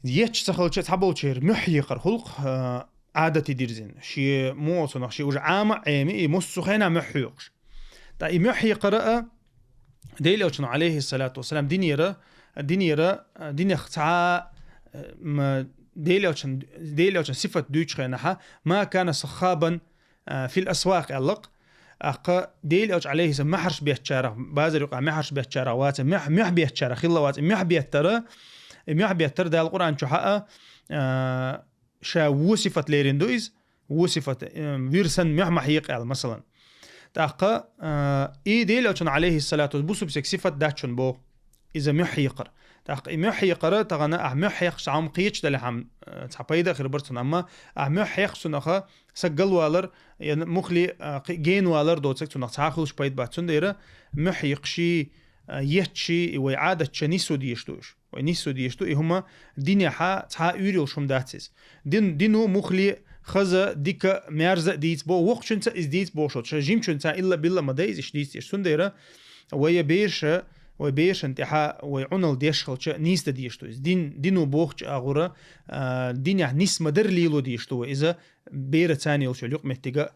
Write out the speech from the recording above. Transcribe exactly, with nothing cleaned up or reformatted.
Етташ ца хилча цхьаболчар мухь йикхар хул-кх, а, Ӏадате дирзина. Ший муо цунах, ший уже Ӏама а Ӏема, и муссу хенахь мухь йикхаш. ТӀаккха и мухь йикхар а, Делан Элчано, алейхиссалату вассалам, динера, динера, динех цхьа, м, Делан Элчан, Делан Элчан сифат дуьйцучу хенахьа, «ма кана саххабан, а, фил асвакъ», аьлла-кх. ТӀаккха Делан Элча, алейхиссалам, мухьарш беттачарах, базар юкъахь мухьарш беттачарах вац, мухь, мухь беттачарах хилла вац. И мухь беттар, и мухь беттар Дала Къуръан чу хьа а, а, ша вон сифат лерина ду иза, вон сифат, э, вир санна мухь ма хьекха аьлла, масалан. ТӀаккха, э, и Делан Элчано, алейхиссалату, бусалба стеган сифат дац шуна боху. Иза мухь хьекхар. ТӀаккха и мухь хьекхар, тахана ахь мухь хьекхча, цхьа хӀума кхеташ далехь, э, цхьа пайда хир бара цунна, амма ахь мухь хьекхча цунах, саг галвалар, я муххале, э, кхи-, генавалар доцург цунах цхьа а хуьлуш пайда бац. Цундела мухь йикхча, э, етташ, и вай Ӏадатча нисо дезаш ду уьш. Вай нисо дезаш ду, и хӀума динехьа цхьа а уьйр йолуш хӀума дац иза. Дин, дино муххале хаза, дика, маьрза а дийца боху, воккхачуьнца иза дийца бохуш воцуш, жимачуьнца илла-билла ма дай иза иштта дийца дезаш. Цундела вай бераша, вай берашна тӀехьа вай Ӏуналла деш хилча, нийса дан дезаш ду иза. Дин, дино бохучу агӀора, а, динехь нис ма-дарра лело дезаш ду вай иза, бераца йолуш йолу юкъаметтиг а